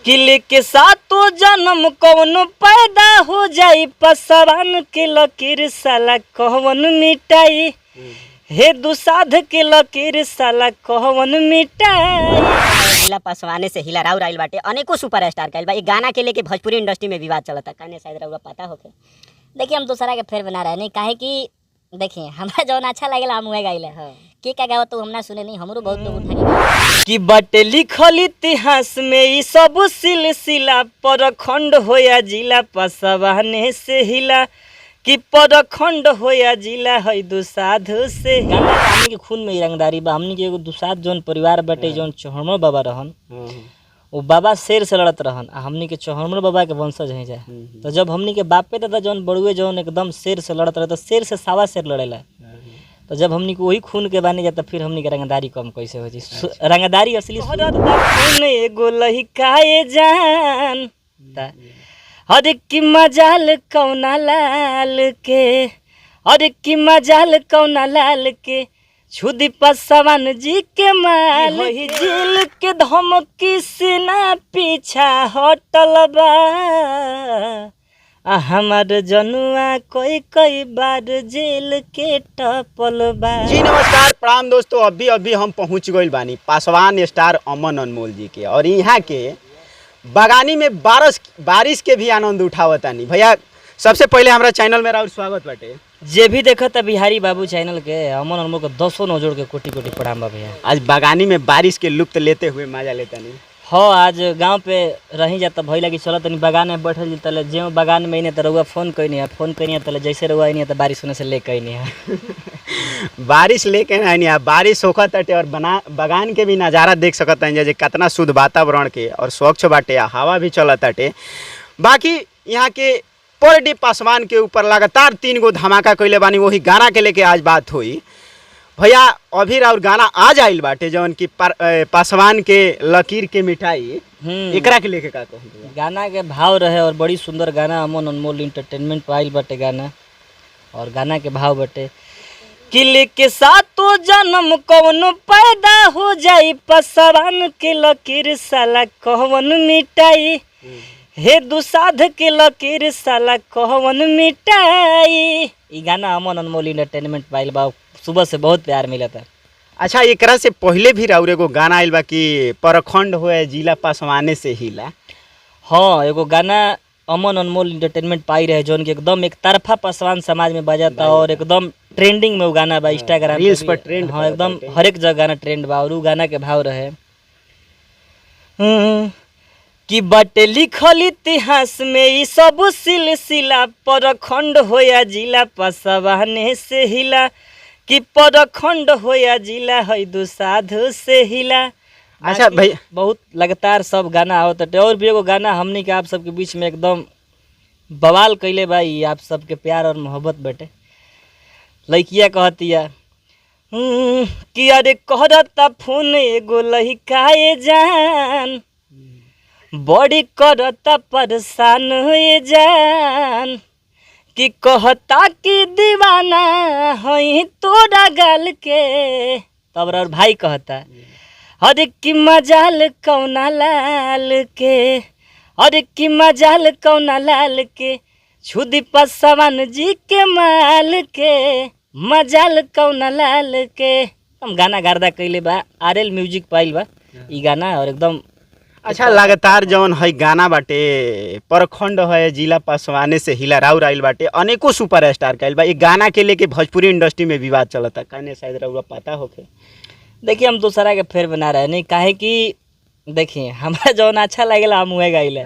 किले के सातो जन्म कौन पैदा हो जाई, पसवान के लकीर साला कौन मिटाई, हे दुसाध के लकीर साला कौन मिटाई। हिला पासवाने से हिला राउर आइल बाटे, अनेकों सुपर स्टार आइल बा। ई गाना के लेके भोजपुरी इंडस्ट्री में विवाद चलता, कने शायद रउआ पता होखे। देखिए, हम दूसरा के फेर बना रहे नहीं, काहे कि देखिए हमरा जौन अच्छा लागेला हम उहे गाइले। के का गावत तो हम ना सुने नहीं, हमरो बहुत लोग उठा के गावे। कि बटे लिखल इतिहास में ई सब सिलसिला, परखंड होया जिला पसवाने से हिला, कि परखंड होया जिला है दुसाध से हिला। हमनी के खून में ई रंगदारी बा। हमनी के एगो दुसाध जौन परिवार बाटे, जौन चौहमर बाबा रहन, वो बाबा शेर से लड़त रहन, आ हमनी के चौहमर बाबा के वंशज हैं जाए। तो जब हमनी के बापे दादा जौन बड़ुए जौन एकदम शेर से लड़त रहे, तो शेर से सावा शेर लड़ेला। तो जब हमनी के वही खून के बानी जाता, फिर हमनी के रंगदारी कम कैसे हो जी? रंगदारी असली खून एगो लहिकाए जान हर की मजाल कौना लाल के, हर की मजाल कौना लाल के छुदी पसवान जी के माल। होई जेल के धमकी से ना पीछा हटल बा, आ हमार जनुआ कोई कई बार जेल के टपल बा। जी नमस्कार, प्रणाम दोस्तों। अभी अभी हम पहुंच गइल बानी पासवान स्टार अमन अनमोल जी के और यहाँ के बागानी में बारिश बारिश के भी आनंद उठावतानी। भैया, सबसे पहले हमारा चैनल में राउर स्वागत बाटे। जे भी देखता बिहारी बाबू चैनल के, अमन अनमोल के दसों नौ जोड़ के कोटि कोटि प्रणाम बा भैया। आज बागानी में बारिश के लुत्फ लेते हुए मजा लेतानी। हाँ, आज गांव पे रही जाता भई लगी चलत तनी बगान में बैठल जी तले ज्यों बगान में इने त रउआ फोन कइनी है, फोन कइनी है तले जैसे रउआ इने त बारिश होने से ले कइनी है। बारिश लेके आनी है, बारिश होखत ताटे और बना बगान के भी नज़ारा देख सकत हैं जे कितना शुद्ध वातावरण के और स्वच्छ बाटे आ हवा भी चलत ताटे। बाकी यहाँ के पर डे पासवान के ऊपर लगातार 3 गो धमाका कैले बानी, वही गाना के लेके आज बात हुई। भैया, अभी और गाना आज आइल बाटे जौन कि पासवान के लकीर के मिठाई, एकरा के लेके का कहूँ? गाना के भाव रहे और बड़ी सुंदर गाना अमन अनमोल इंटरटेनमेंट पाइल बाटे गाना, और गाना के भाव बाटे किले के सातो जन्म कौन पैदा हो जाई, पसवान के लकीर साला कौन मिटाई, हे दुसाध के लकीर साला कौन मिटाई। ई गाना अमन अनमोल इंटरटेनमेंट पाइल बा, सुबह से बहुत प्यार मिला था। अच्छा, एकरा से पहले भी राउर एगो गाना आइल बा कि प्रखंड होए जिला पासवाने से हिला। हाँ, एगो गाना अमन अनमोल इंटरटेनमेंट पाई रहे जौन कि एकदम एक तरफा पासवान समाज में बजाता और एकदम ट्रेंडिंग में वो गाना बा, इंस्टाग्राम पे रील्स भी। पर ट्रेंड हाँ, करत एकदम बाटे। हर एक जगह गाना ट्रेंड बा और उ गाना के भाव रहे कि बटे लिखल इतिहास में ई सब सिलसिला, परखंड होया जिला पसवाने से हिला, कि परखंड होया जिला है दुसाध से हिला। अच्छा भाई, बहुत लगातार सब गाना आवत बाटे और भी एगो गाना हमनी के आप सबके बीच में एकदम बवाल कैले बा, ई आप सबके प्यार और मोहब्बत बाटे। लइकिया कहतिया कि अरे करता फोन एगो लइकाए जान, बड़ी करता परेशान ए जान, कि कहता कि दीवाना हई तोरा गाल के। तब और भाई कहता अरे कि मजाल कौना लाल के, अरे कि मजाल कौना लाल के छुदी पसवान जी के माल के, मजाल कौना लाल के। हम गाना गार्दा कैले बा, आर एल म्यूजिक पाइल बा ई गाना और एकदम अच्छा, लगातार जौन है गाना बाटे प्रखंड है जिला पासवाने से हिला राउर आइल बाटे, अनेकों सुपर स्टार आइल बा। ई गाना के लेके भोजपुरी इंडस्ट्री में विवाद चलता, कने शायद रउआ पता होखे। देखिए, हम दूसरा के फेर बना रहे नहीं, काहे कि देखिए हमरा जौन अच्छा लागेला हम उहे गाइले।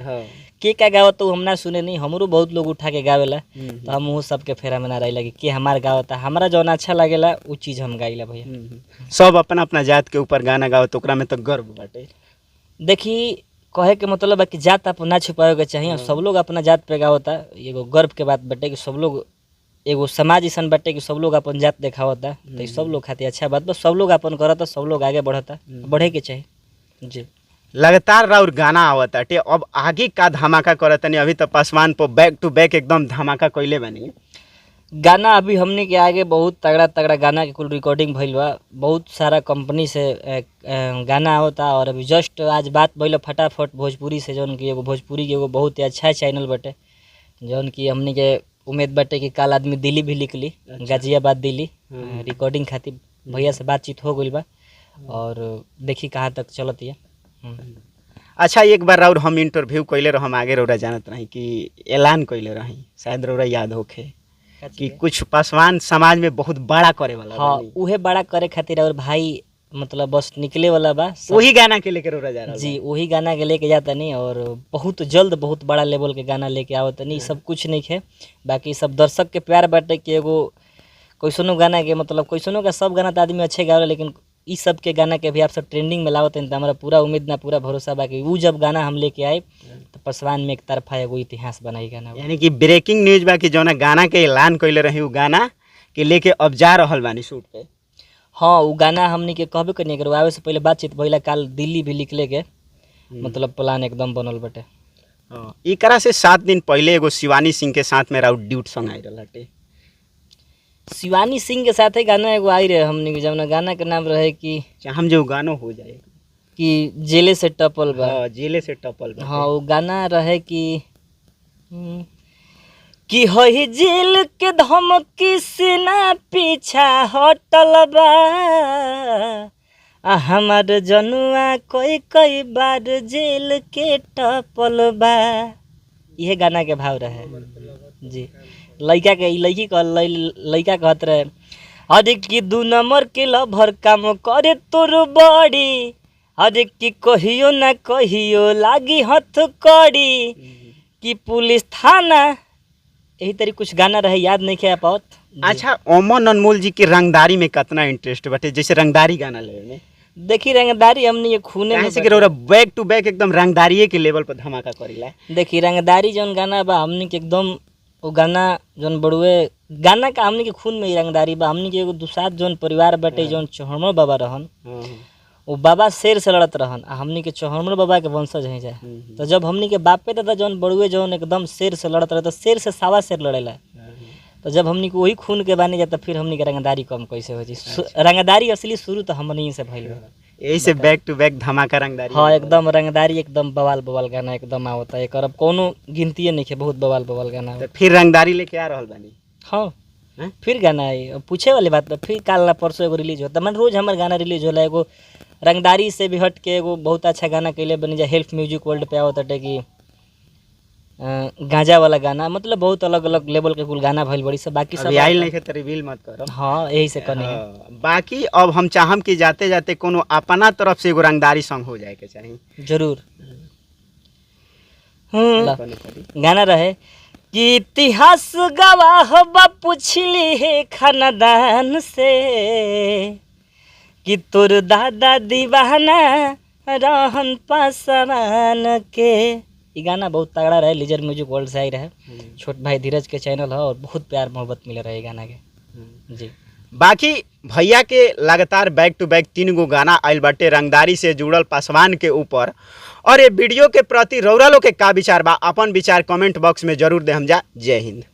के का गावत तो हम ना सुने नहीं, हमरो बहुत लोग उठा के गावेला, तो हम वो सबके फेरा में ना रहे लगे कि हमार गावता, हमरा जौन अच्छा लागेला उ चीज़ हम गाइला भैया। सब अपना अपना जात के ऊपर गाना गावत, ओकरा में तो गर्व बाटे। देखी, कहे के मतलब है कि जात अपना छुपावे के चाहिए और सब लोग अपना जात पे गावता, एगो गर्व के बात बाटे कि सब लोग एगो समाज ऐसन बाटे कि सब लोग अपन जात देखावता, तो ई सब लोग खातिर अच्छा बात बा। सब लोग अपन करता, सब लोग आगे बढ़ता, बढ़े के चाही जी। लगातार राउर गाना आवताटे, अब आगे का धमाका करतनी? अभी तो पासवान पर बैक टू बैक एकदम धमाका कैले बानी। गाना अभी हमने के आगे बहुत तगड़ा तगड़ा गाना के कुल रिकॉर्डिंग भइल बा। बहुत सारा कंपनी से गाना आवता और अभी जस्ट आज बात भइल फटाफट भोजपुरी से, जौन कि एगो भोजपुरी के एगो बहुत ही अच्छा चैनल बाटे, जौन कि हमने के उम्मीद बाटे कि काल आदमी दिल्ली भी निकली। अच्छा। गाजियाबाद दिल्ली रिकॉर्डिंग खातिर भैया से बातचीत हो गइल बा और देखी कहाँ तक चलत है। अच्छा, एक बार और हम इंटरव्यू कैले रह, हम आगे रौरा जानत रही कि ऐलान कैले रही, शायद रौरा याद होखे कि कुछ पासवान समाज में बहुत बड़ा करे वाला हाँ, बानी। उहे बड़ा करे खातिर और भाई मतलब बस निकले वाला बा वही गाना के लेकर रौरा जा रहल जी, वही गाना के लेके जाता नहीं और बहुत जल्द बहुत बड़ा लेवल के गाना लेके आवत नहीं। सब कुछ नहीं है, बाकी सब दर्शक के प्यार बाटे कि एगो कैसनो गाना के मतलब कैसनो का सब गाना तो आदमी अच्छे गावे, लेकिन ई सब के गाना के भी आप सब ट्रेंडिंग में लावत हैं, तो हमारा पूरा उम्मीद ना पूरा भरोसा बा कि ऊ जब गाना हम लेके आए तो पासवान में एक तरफा एगो इतिहास बनाई गाना। यानी कि ब्रेकिंग न्यूज बा कि जौना गाना के ऐलान कैले रही उ गाना के लेके अब जा रहल बानी शूट पे। हाँ, उ गाना हमनी के कहबे कनी, अगर आवे से पहले बातचीत भइला, काल दिल्ली भी निकले के मतलब प्लान एकदम बनल बटे। हाँ, एकरा से 7 दिन पहले एगो शिवानी सिंह के साथ में राउत ड्यूट संग आई रहल हटे। शिवानी सिंह के साथे गाना एगो आई रहे हमनी के, जौना गाना के नाम रहे कि हम जो गानो हो जाए कि जेले से टपल बा। हाँ, जेले से टपल बा। हाँ, वो गाना रहे कि कि होई जेल के धमकी से ना पीछा हटल बा, आ हमार जनुआ कोई कई बार जेल के टपल बा। इहे गाना के भाव रहे जी। लड़का के ई लड़की कह लड़का कहत रहे अरे कि 2 नंबर के लभर काम करे तोर बड़ी, अरे कि कहियो ना कहियो लागी हथ कड़ी, कि पुलिस थाना, यही तरी कुछ गाना रहे, याद नहीं किया पाओत। अच्छा, अमन अनमोल जी के रंगदारी में कितना इंटरेस्ट बाटे, जैसे रंगदारी गाना लेवे में? देखी रंगदारी हमनी के खूने में काहे से कि रौरा बैक टू बैक एकदम रंगदारिये के लेवल पर धमाका करीला। देखी रंगदारी जौन गाना बा हमनी के एकदम वो गाना जौन बड़ुए गाना का हमनी के खून में ही रंगदारी बा। हमनी के एगो दुसाध जौन परिवार बाटे, जौन चौहमर बाबा रहन, वो बाबा शेर से लड़त रहन, आ हमनी के चौहमर बाबा के वंशज हैं जाए। तो जब हमनी के बापे दादा जौन बड़ुए जौन एकदम शेर से लड़त रहे, तो शेर से सावा शेर लड़ेला, तो जब हमनी के वही खून के बानी जाता फिर हमनी के रंगदारी कम कैसे हो जी। रंगदारी असली शुरू तो हमनी से भइल बा। यही से बैक टू बैक धमाका रंगदारी। हाँ, एकदम रंगदारी एकदम बवाल बवाल गाना एकदम आवता है, एकर अब कोनो गिनतीये नहीं है, बहुत बवाल बवाल गाना। तो फिर रंगदारी लेके आ रहल बानी। हाँ, हैं? फिर गाना आई, अब पूछे वाली बात बा, फिर काल ना परसों एगो रिलीज होता, मन रोज हमार गाना रिलीज होला। एगो रंगदारी से भी हट के एगो बहुत अच्छा गाना कैले बनी जा, हेल्थ म्यूजिक वर्ल्ड पे आवत हटे कि गांजा वाला गाना, मतलब बहुत अलग अलग लेवल के कुल गाना भइल बड़ी सब, बाकी सब अभी आइल नहीं है तो रिवील मत करो। हाँ, यही से कनी है। हाँ, बाकी अब हम चाहम कि जाते जाते कोनो अपना तरफ से एगो रंगदारी सॉन्ग हो जाए के चाही। जरूर। गाना रहे कि इतिहास गवाह बा पूछली है खानदान से, कि तोर दादा दीवाना रहन पासवान के। ये गाना बहुत तगड़ा रहे, लीजर म्यूजिक वर्ल्ड से आई रहे, छोट भाई धीरज के चैनल है और बहुत प्यार मोहब्बत मिले रहे गाना के जी। बाकी भैया के लगातार बैक टू बैक 3 गो गाना आयल बाटे रंगदारी से जुड़ल पासवान के ऊपर, और ये वीडियो के प्रति रौरा लोग के का विचार बा, अपन विचार कमेंट बॉक्स में जरूर दे हम जा। जय हिंद।